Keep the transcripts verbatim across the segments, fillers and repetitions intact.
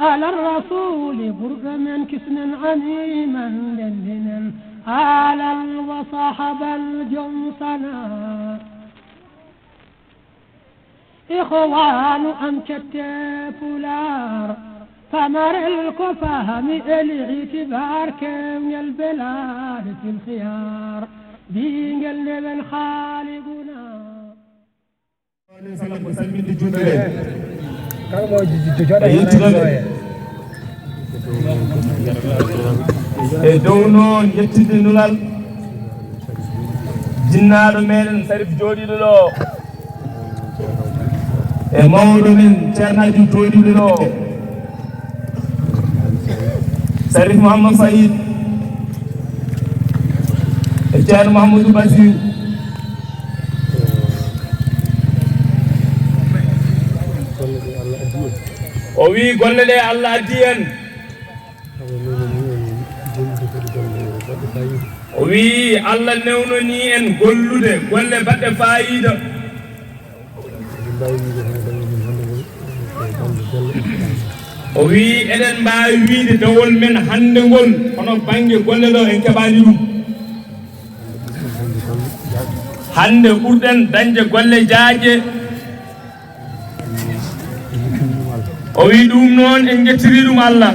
Ala rasuli burɗo men kisnen ami man ndendinen alal wa sahabal jom sana. Ikhwanu am cette pular pamarel ko fahami eli itibar kewngel belade fil khiyar bingel ndewen khaliguna. Sallam ko salminde juulɓe ɓe. Kala mo jo- jo- jooɗa e yettunoɓe. E dow noon yettinde nulal jinnaaɗo meɗen Sarif jooɗiiɗo ɗo, e mawɗo men Ceerno Aliou jooɗiiɗo ɗo, Sarif Mouhammad Saïd e Ceerno Mouhamadou Basir. O wii golle ɗe Allah addi en. O wii Allah newnonii en gollude golle baɗɗe faayiida. O wii eɗen mbaawi wiide dawol men hannde ngol, kono bannge golle ɗo en keɓaani ɗum. Hannde ɓurɗen dañde golle jaajɗe. O wii ɗum noon en njettiri ɗum Allah.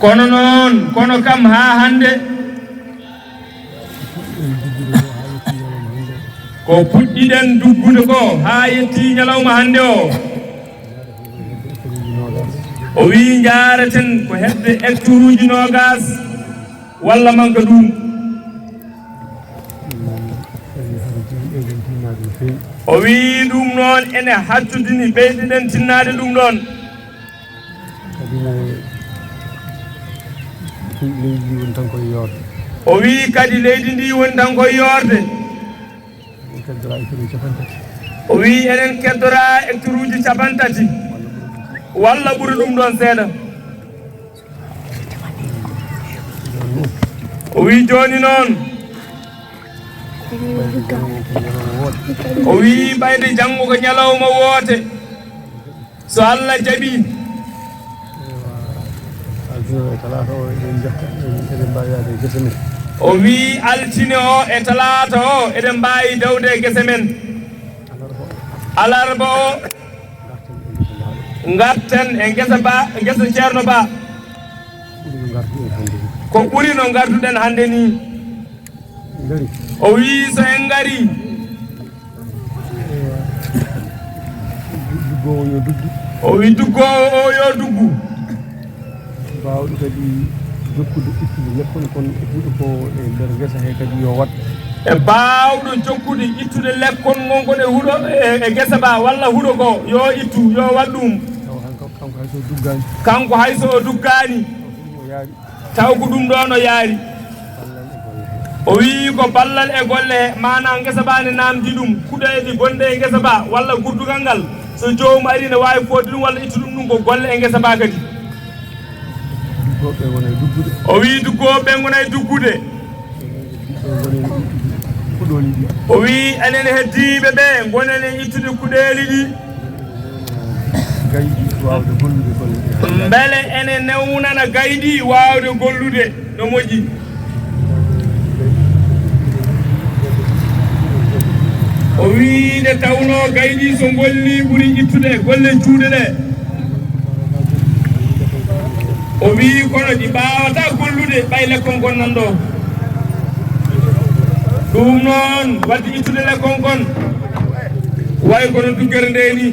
Kono noon, kono kam haa hannde, ko puɗɗiɗen duggude ko haa yetti ñalawma hannde o. O wii njaareten ko hedde hectare uji noogas walla manka ɗum. O wii ɗum noon ene hattudini ɓeydiɗen tinnaade ɗum ɗoon. Kadi ne, leydi ndi woni tan koye yoorde. O wii kadi leydi ndi woni tan koye yoorde. En keddora hectare uji cappanɗe tati. O wii enen keddora hectare uji cappanɗe tati walla ɓuri ɗum ɗoon seeɗa. O wii jooni noon. O wii ɓayde janngo ko ñalawma woote. So Allah jaɓii. Altine o e talaata o eɗen njetta, eɗen mbaawi yaade e gese men. O wii altine o e talaata o eɗen mbaawi dawde e gese men. Alarba o ngarten e gese Ba, gese Ceerno Ba. Ko ɓuri no ngarduɗen hannde nii. O wii so en ngarii. Duggoowo yo duggu. O wii duggoowo o yo duggu. Baawɗo kadi jokkude ittude lekkon kon e huɗo ko e nder ngesa he kadi yo waɗ. E baawɗo jokkude ittude lekkon ngon kon e huɗo e, e ngesa ba walla huɗo ko yo ittu yo waɗ ɗum. Tawa kanko, kanko hay so duggaani. Kanko hay so o duggaani. Taw ko ɗum ɗoon o yaari. O wii ko ballal e golle he, maanaa ngesa ba ne naamndii ɗum, kuɗeeli gonɗe e ngesa ba walla gurdugal ngal, so joomum arii ne waawi fooɗde ɗum walla ittude ɗum, ɗum ko golle e ngesa ba kadi. O wii duggooɓe ngona e duggude. O wii enen heddiiɓe ɓe ngonen e ittude kuɗeeli ɗi. Gayɗi waawde gollude golle ɗe. Mbele ene newnana gayɗi waawde gollude no moƴƴi. O wii nde tawnoo gayɗi so ngollii ɓuri ittude golle juuɗe ɗe. O wii kono ɗi mbaawataa gollude ɓay lekkon kon nan ɗo. Ɗum noon wadde ittude lekkon kon way kono duggere nde ni.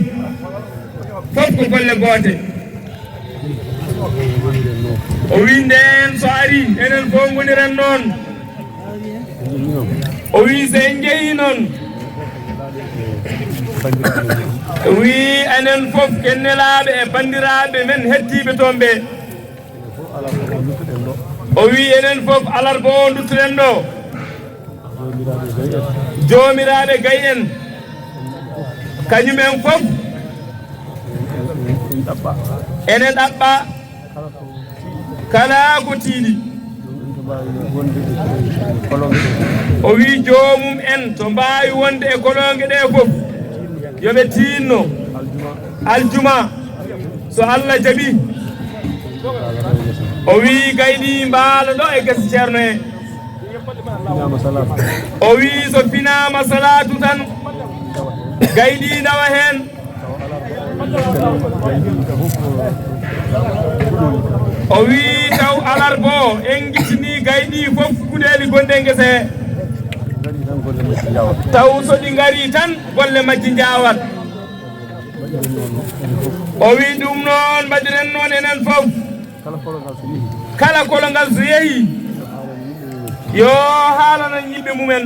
Fof ko golle goote. O wii ndeen so arii enen fof ngoniren noon. O wii so en njehii noon. O wii enen fof ken nelaaɓe e banndiraaɓe men heddiiɓe toon ɓe. O wii enen fof alarba o nduttuɗen ɗo. Joomiraaɓe gay en, kañum en fof ene ɗaɓɓa kala ko tiiɗi. O wii joomum en to mbaawi wonde e koloŋge ɗe fof, yo ɓe tiinno aljuma, So Allah jaɓi, o wii gayɗi mbaalo ɗo e gese Ceerno he. O wii so finaama salaatu tan, gayɗi ndawa heen. O wii taw alarba o en gittini gayɗi fof kuɗeeli gonɗi e gese he. Taw so ɗi ngari tan golle majji njaawat. O wii ɗum noon mbaɗiren noon enen fof. Kala kolongal so yehi, yo haalana yimɓe mumen.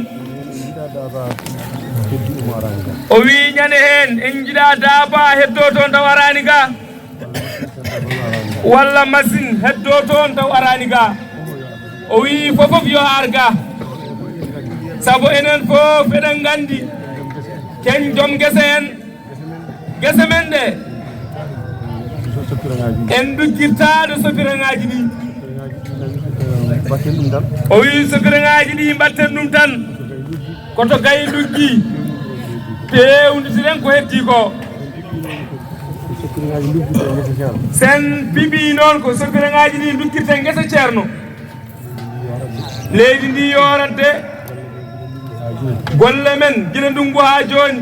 O wii ñande heen en njiɗa daaba heddo toon taw araani ga. Walla masin heddo toon taw araani ga. O wii fof fof yo ar ga. Sabu enen fof eɗen nganndi ken joom gese en. Gese men ɗe, en duggirtaade sopiraŋaaji ɗi. O wii sopiraŋaaji ɗi mbatten ɗum tan. Koto gay duggi, peewnitiren ko heddii ko. Sen piɓii noon ko sopiraŋaaji ɗi duggirten gese Ceerno. Leydi ndi yoorat de. Golle men gila ndunngu haa jooni.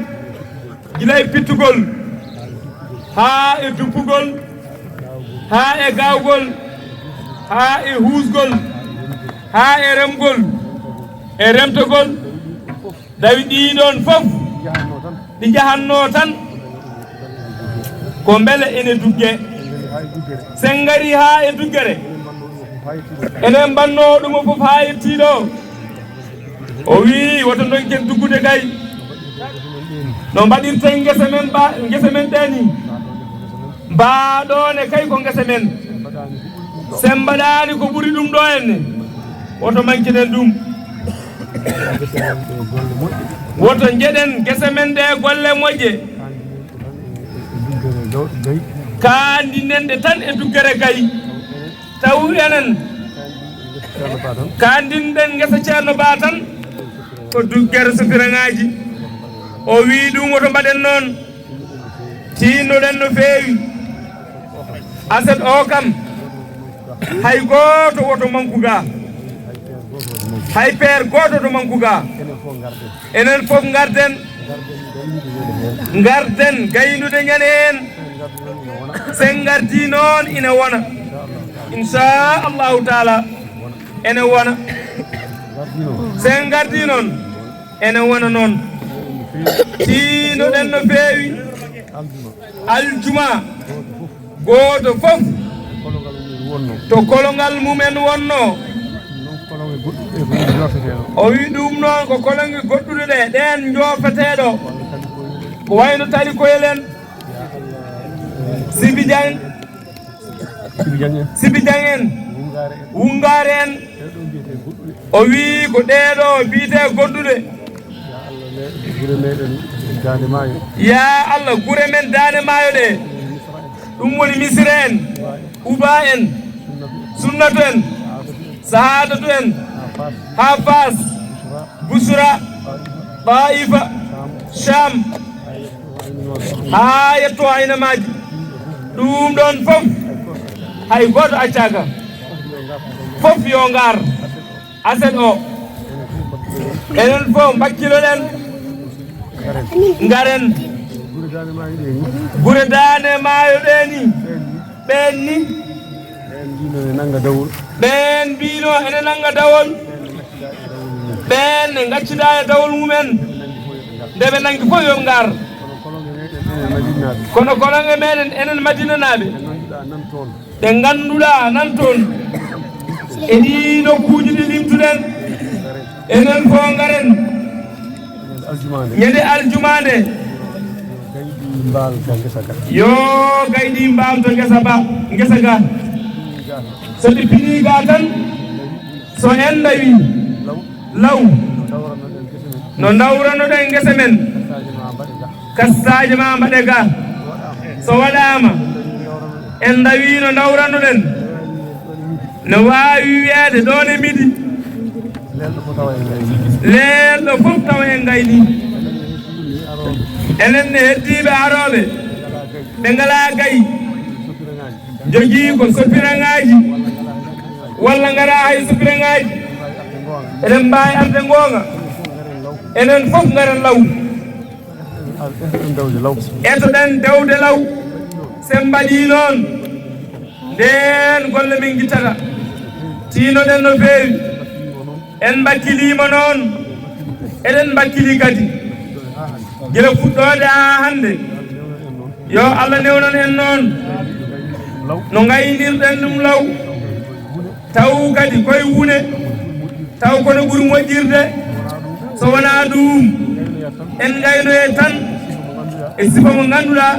Gila e pittugol, haa e duppugol, haa e gaawgol, haa e huusgol, haa e remgol, e remtogol. Tawi ɗii ɗoon fof ɗi njahannoo tan ko mbele ene dugge. Sen ngarii haa e duggere, enen mbannoo ɗum o fof haa yettii ɗo. O wii woto ndonken duggude kay. No mbaɗirten ngese men ba, ngese men ɗe ni. Mbaaɗoone kay ko ngese men. Sen mbaɗaani ko ɓuri ɗum ɗo henne, woto mankinen ɗum. Woto njeɗen gese men ɗe golle moƴƴe. Kaandinen ɗe tan e duggere gay. Taw enen kaandinɗen ngesa Ceerno Ba tan ko duggere sopiraŋaaji. O wii ɗum woto mbaɗen noon. Tiinnoɗen no feewi. Aset o kam, hay gooto woto manku ga. Hay peer gooto to manku ga. Enen fof ngarden. Ngarden gaynude ñande heen. Sen ngardi noon ina wona. Inchallahu taala ene wona. Sen ngardi noon ene wona noon. Tiinoɗen no feewi. Aljuma gooto fof to kolongal mumen wonno. O wi ɗum noon ko kolonge goɗɗuɗe ɗe ɗen joofeteɗo ko wayno tali koyel en. Sibi Jang, Sibi Jang en, Wungaare en, o wii ko ɗeeɗo mbiyetee goɗɗuɗe. Yaa Allah, gure men Daande Maayo ɗe, ɗum woni Misira en, Uba en, Sunnatu en, Sahaadatu en, haa Faas, Busra, Taa'ifa, Caam, haa yetto aynamaaji. Ɗum ɗoon fof hay gooto accaaka. Fof yo ngar aset o. Enen fof mbakkiloɗen. Ngaren. Gure Daande Maayo ɗe ni. Ɓeen ni. Ɓeen mbino ene nannga dawol. Ɓeen mbino ene nannga dawol. Ɓeen ne ngaccida e dawol mumen. Nde ɓe nanngi fof yo ngar. Kono kolonge meɗen enen Madinanaaɓe. Kono kolonge meɗen enen Madinanaaɓe. Ɓe ngannduɗaa nan toon. Ɓe ngannduɗaa nan toon. E ɗii nokkuuji ɗi limtuɗen. Enen fof ngaren. Aljumaande. Ñande aljumaande. Gayɗi mbaal to ngesa ga. Yo gayɗi mbaal to ngesa ba, ngesa ga. So ɗi pinii ga tan, so en ndawi law, no ndawranoɗen ngesa men, kastaaji ma mbaɗe ga. So waɗaama, en ndawi no ndawranoɗen. No waawi wiyeede ɗoon e midi. Leelɗo fof tawa en ngayni. Enen ne heddiiɓe arooɓe, ɓe ngalaa gayi. Jogii ko sopiraŋaaji, walla ngaraa hay sopiraŋaaji. Eɗen mbaawi arde ngoonga. Enen fof ngaren law. Etoɗen dewde law. So en mbaɗii noon, ndeen golle min ngittata. Tiinoɗen no feewi. En mbakkiliima noon, eɗen mbakkilii kadi. Gila fuɗɗoode haa hannde, yo Allah newnan en noon no ngaynirɗen ɗum law, taw kadi koye wune, taw kono ɓuri moƴƴirde. So wonaa ɗum, en ngaynoye tan e sifa mo ngannduɗaa,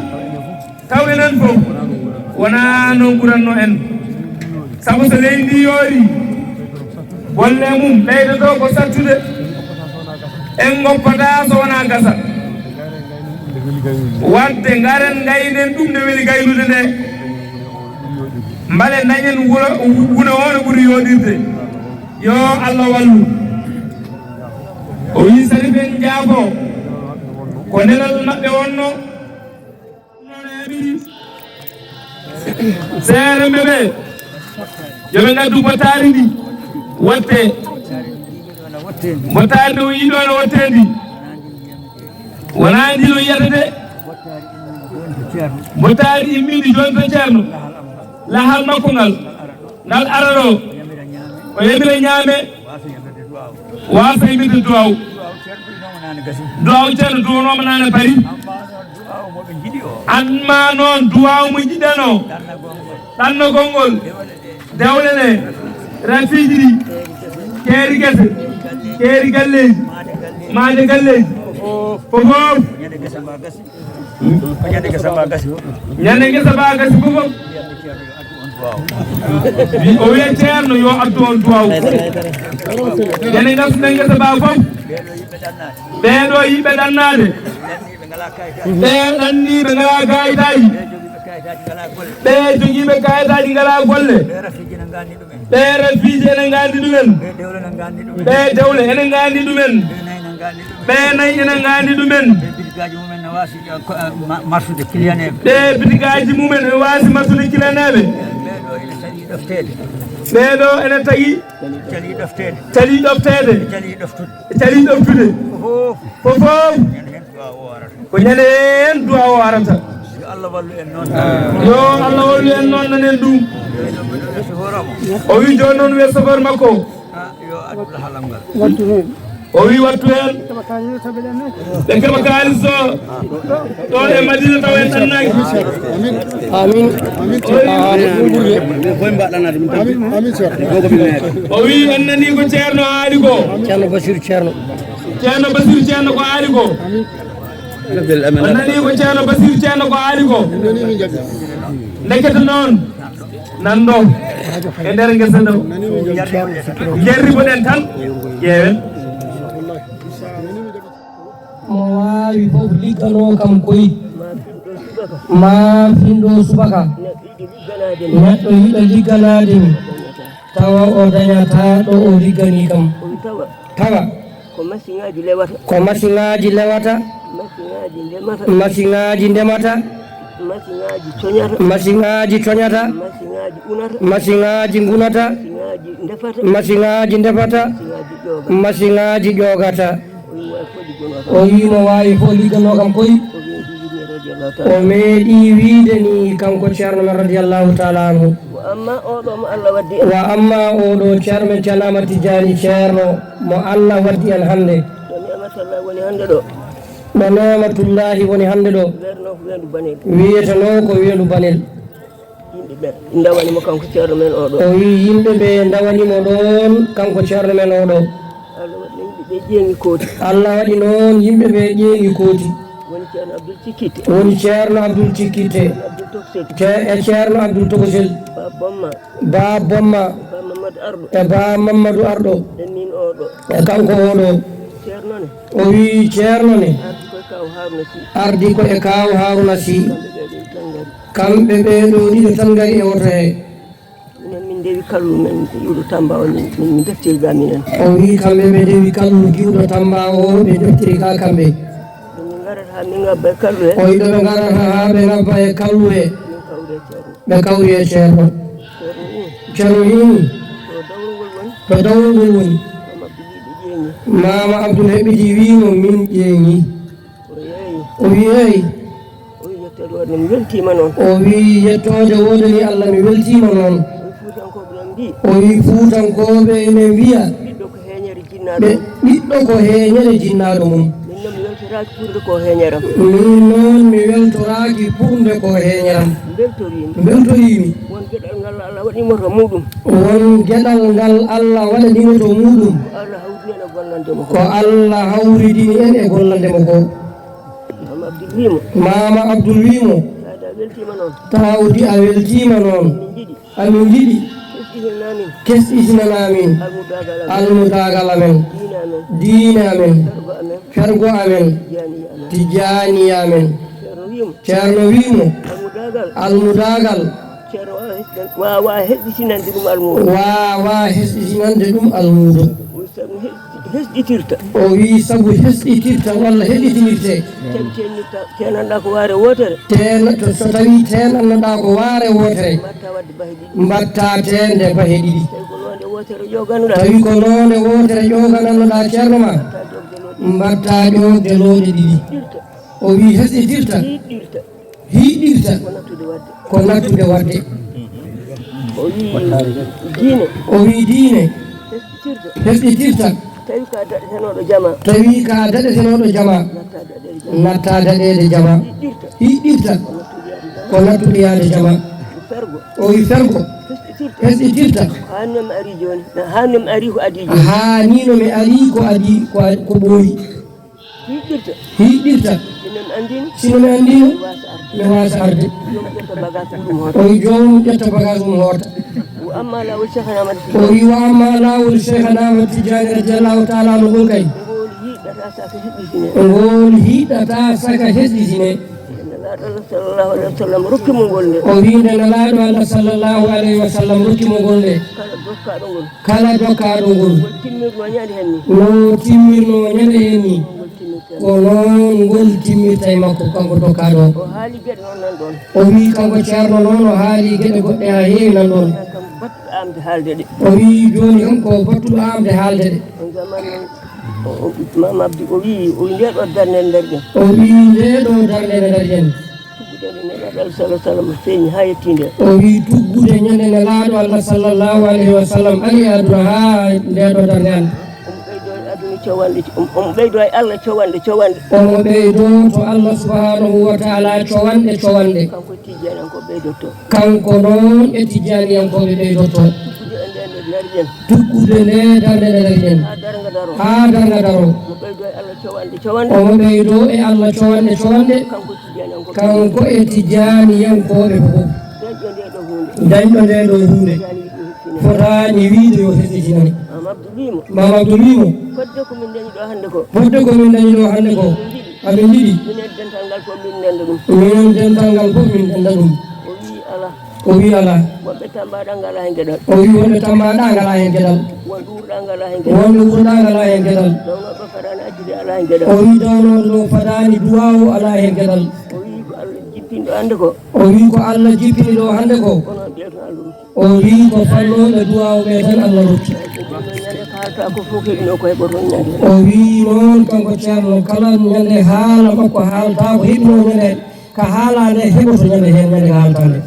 taw enen fof wonaa noon ɓuratno en. Sabu so leydi ndi yoori, golle mum ɓeydoto ko sattude. En ngoppataa so wonaa gasa. Waɗde ngaren ngaynen ɗum nde weli gaynude nde. Mbele dañen wuro, wune o no ɓuri yooɗirde. Yo Allah wallu. O wii Sarif en njaafo. Ko nelal maɓɓe wonno. Seeremɓe ɓe, yo ɓe ngaddu botaari ndi, watte. Botaari ndi o yiɗo no watte ndi. Wonaa ndi no yiyata de. Botaari immindi jooni to Ceerno. Lahal makko ngal, ngal ara ɗo. O yamira ñaame. Waasa yimirde duwaaw. Duwaaw Ceerno duwanooma nane bari. Amma noon duwaaw mo jiɗɗen o. Ɗannagol ngol. Dewle ɗe. Rafiiji ɗi. Keeri gese. Keeri galleeji. Maande galleeji. Fof fof. Ko ñande ngesa ba gasi fof. Ñande ngesa ba gasi fof fof. Wi-, o wiya Ceerno yo addu on duwaw. Ñande ngasuɗen ngesa ba fof. Ɓee ɗo yimɓe ɗannaade. Ɓee ɗanniiɓe ngalaa kayitaaji. Ɓee jogiiɓe kayitaaji ngalaa golle. Ɓee rafiiji ene nganndi ɗumen. Ɓee dewle ene nganndi ɗumen. Ɓee dewle ene nganndi ɗumen. Ɓee nayi ene nganndi ɗumen. Ɓee nayi ene nganndi ɗumen. Ɓee bitigaaji mumen ne waasi, eh, ko, eh, ma-, marsude kiliyaneeɓe. Ɓee bitigaaji mumen ne waasi marsude kiliyaneeɓe. Ɓee ɗo ene taƴi ɗofteede. Ɓee ɗo ene taƴi. Calii ɗofteede. Calii ɗofteede. Calii ɗoftude. Calii ɗoftude. Fof. Fof fof. Ñande heen duwaaw o arata. Ko ñande heen duwaaw o arata. Yo Allah wallu en noon. Yo Allah wallu en noon, nanen ɗum. O wi jooni noon, wiya chauffeur makko. Ah, yo addu halal ngal. O wi wattu heen. Ɓe keɓa kaalis o. Ɗo e Madina taw en ɗannaaki. Amin. O wi en nani ko Ceerno haali ko. Ceerno Basiru Ceerno. Ceerno Basiru Ceerno ko haali ko. On nani ko Ceerno Basiru Ceerno ko haali ko. Ndekete noon, nan ɗo e nder ngesa ɗo. Njerriboɗen tan, ƴeewen. Mo waawi fof ligganoo kam koy. Ma finɗo subaka. Neɗɗo yiɗa ligganaade mi. Tawa o dañataa ɗo o ligganii kam. Tawa. Ko masiŋaaji lewata. Ko masiŋaaji lewata. Masiŋaaji ndemata. Masiŋaaji ndemata. Masiŋaaji coñata. Masiŋaaji coñata. Masiŋaaji unata. Masiŋaaji ngunata. Masiŋaaji ndefata. Masiŋaaji ndefata. Masiŋaaji ƴoogata. Masiŋaaji ƴoogata. O wi mo waawi fof ligganoo kam koy. O meeɗi wiide ni kanko Ceerno men radiyallahu taala anhu. Wa amma oo ɗo mo Allah waddi en. Wa amma oo ɗo Ceerno men Ceerno Ahmad Tijjaani Ceerno mo Allah waddi en hannde. Ɗo Ni'matullahi woni hannde ɗo. Ɗo Neematullaahi woni hannde ɗo. Wiyeteno ko Weendu Banel. Yimɓe ɓe ndawani mo kanko Ceerno men oo ɗo. O wi yimɓe ɓe ndawani mo ɗoon kanko Ceerno men oo ɗo. Allah waɗi noon yimɓe ɓe ƴeeŋi kooti. Allah waɗi noon yimɓe ɓe ƴeeŋi kooti. Woni Ceerno Abdul Cikkitte. Woni Ceerno Abdul Cikkitte. Abdul Tokosel. Ce-, e Ceerno Abdul Tokosel. Ba Bomma. Ba Bomma. Ba Mamadou Arɗo. E Ba Mamadou Arɗo. E min oo ɗo. E kanko oo ɗo. Ceerno ne. O wi Ceerno ne. Ardi koye Kaaw Haruna Sy. Ardi ko e Kaaw Haruna Sy. Kamɓe ɓe ɗo ɗiɗo tan ngari. Kamɓe ɓe ɗo ɗiɗo tan ngari e woto he. Minen min ndewi kallu men iwɗo Tamba o, min, min, min deftiri ga minen. O wi kamɓe ɓe ndewi kallu giwɗo Tamba o, ɓe deftiri ga kamɓe. Min ngarata haa min ngabba e kallu he. O wi ɗo ɓe ngarata haa ɓe ngabba e kallu he. Min kawri e Ceerno. Ɓe kawri e ceerno. Ceerno wi'i mo, to dawrugol woni, to dawrugol woni. Maama Abdul heɓɓiti wi'i mo, min ƴeeŋi. O yeeyi. O wi'i, eey. O wi'i, yettoode woodani, mi weltiima noon. O wi'i, yettoode woodani Allah, mi weltiima noon. O wi'i, Fuutankooɓe noon mbi'i. O wi'i, Fuutankooɓe ene mbi'a. Ɓiɗɗo ko heeñere jinnaaɗo mum. Ɓiɗɗo ko heeñere jinnaaɗo mum. Min noon mi weltoraaki purde ko heeñeram. Min noon mi weltoraaki purde ko heeñeram. Mbeltoriimi. Mbeltoriimi. Won geɗal ngal Allah waɗi mo to muuɗum. Won geɗal ngal Allah waɗani mo to muuɗum. Ko Allah hawridini en e gollande mo ko. Ko Allah hawridini en e gollande mo ko. Maama Abdul wi'i mo. Maama Abdul wi'i mo. Taawdi a weltiima noon. Taawdi a weltiima noon. Min njiɗi. Amin njiɗi. Kesɗitinanaa min. Kesɗitinanaa min. Almudaagal amen. Almudaagal amen. Diine amen. Diine amen. Fergo amen. Fergo amen. Tijjaaniya amen. Tijjaaniya amen. Ceerno wi'i mo. Ceerno wi'i mo. Almudaagal. Almudaagal. Ceerno waawaa hesɗitinande ɗum almuudo. Waawaa hesɗitinande ɗum almuudo. O wi'i sabu hesɗi-, hesɗitirta. O wi'i sabu hesɗitirta walla heɗitinirte. Tawi teenirta, teenanɗaa ko waare wootere. Teena-, to, so tawii teenannoɗaa ko waare wootere. Mbaɗtaa waɗde bahe ɗiɗi. Mbaɗtaa teende bahe ɗiɗi. Tawi ko loonde wootere ƴoogannoɗaa. Tawi ko loonde wootere ƴooganannoɗaa ceerno ma. Mbaɗtaa ƴoogde looɗe ɗiɗi. Mbaɗtaa ƴoogde looɗe ɗiɗi. Hiɗɗirta. O wi'i hesɗitirta. Hiɗɗirta. Hiɗɗirta. Ko nattude waɗde. Ko nattude waɗde. O wi'i diine. O wi'i diine. Hesɗitirta. Hesɗitirta. Tawi ko a daɗetenooɗo jama. Tawi ko a daɗetenooɗo jama. Natta daɗeede jama. Natta daɗeede jama. Hiɗɗirta. Hiɗɗirta. Ko nattude yaade jama. Ko nattude yaade jama. Fergo. O wi'i fergo. Hesɗitirta. Hesɗitirta. Ko haa no mi ari jooni. Haa no mi ari ko adii jooni. Haa nii no mi ari ko adii ko, ko ɓooyi. Hiɗɗirta. Hiɗɗirta. Sinno mi anndiino. Sinno mi anndiino. Mi waasa arde. Mi waasa arde. Joom ƴetta bagage mum hoota. O wi'i joom ƴetta bagage mum hoota. Wa amma laawol Cheikhana Ahmad Tidiane. O wi'i wa amma laawol Cheikhana Ahmad Tidiane radiyallahu ta'ala anhu ngol kay. Ngol hiɗɗata saka heɓɓitine. Ngol hiɗɗata saka heɓɓitine. Nde Nelaaɗo Allah sallallahu alayhi wa sallam rokki mo ngol nde. O wi'i nde Nelaaɗo Allah sallallahu alayhi wa sallam rokki mo ngol nde. Kala dokkaaɗo ngol. Kala dokkaaɗo ngol. Ngol timmirnoo ñande heen ni. No timmirnoo ñande heen ni. Ngol timmirta. Ko noon ngol timmirta e makko, kanko dokkaaɗo o. O haali geɗe noon nan ɗoon. O wi'i kanko ceerno noon, o haali geɗe goɗɗe haa heewi nan ɗoon. Kam battuɗo aamde haalde ɗe. O wi'i jooni kam ko battuɗo aamde haalde ɗe. On zaman noon, o, o, Maam Abdi o wi'i, o wi'i ndee ɗoo darnde ndarɗen. O wi'i ndee ɗoo darnde ndarɗen. Tuggude nde Nelaaɗo Allah sallallahu alayhi wa sallam feeñi haa yettii nde. O wi'i tuggude ñande Nelaaɗo Allah sallallahu alayhi wa sallam ari e aduna haa ndee ɗoo darnde an. Omo ɓeydoo e aduna cowanɗe, omo, omo ɓeydoo e Allah cowanɗe, cowanɗe. Omo ɓeydoo to Allah subhanahu wa ta'ala cowanɗe, cowanɗe. Kanko Tijjaaniyankooɓe ɓeydotoo. Kanko noon e Tijjaaniyankooɓe ɓeydotoo. Tuggude e nde, nde ndariɗen. Tuggude nde darnde nde ndariɗen. Haa darnga daroo. Haa darnga daroo. Omo ɓeydoo e Allah cowanɗe, cowanɗe. Omo ɓeydoo e Allah cowanɗe, cowanɗe. Kanko Tijjaaniyankooɓe. Kanko e Tijjaaniyankooɓe fof. Dañɗo ndee ɗoo huunde. Dañɗo ndee ɗoo huunde. Fotaani wi'ude yo hesɗitinane. Fotaani wi'ude yo hesɗitinane. Maam Abdou wi'i mo. Maam Abdou wi'i mo. Fodde ko min ndañi ɗoo hannde ko. Fodde ko min ndañi ɗoo hannde ko. Min njiɗi. Amin njiɗi. Minen dental ngal fof min ndenda ɗum. Minen dental ngal fof min ndenda ɗum. O wi'i alaa. O wi'i alaa. Wonɓe tammbaaɗa ngalaa heen geɗal. O wi'i wonɓe tammbaaɗa ngalaa heen geɗal. Wonɓe wuurɗa ngalaa heen geɗal. Wonɓe wuurɗa ngalaa heen geɗal. Dawnooɓe fadaani addude alaa heen geɗal. O wi'i dawnooɗo ɗo fadaani duwaawu alaa heen geɗal. O wi'i ko Allah jippinɗo hannde ko. O wi'i ko Allah jippini ɗo hannde ko. Kono ɓeya tan Allah rokki. O wi'i ko fannooɓe duwaawu ɓe tan Allah rokki. Ñande ko haalta ko fof heɓinoo ko heɓoto ñande. O wi'i noon kanko ceerno kala ñande haala makko haalta ko heɓinoo ñande ka haala nde heɓoto ñande heen ñande ka haalta nde.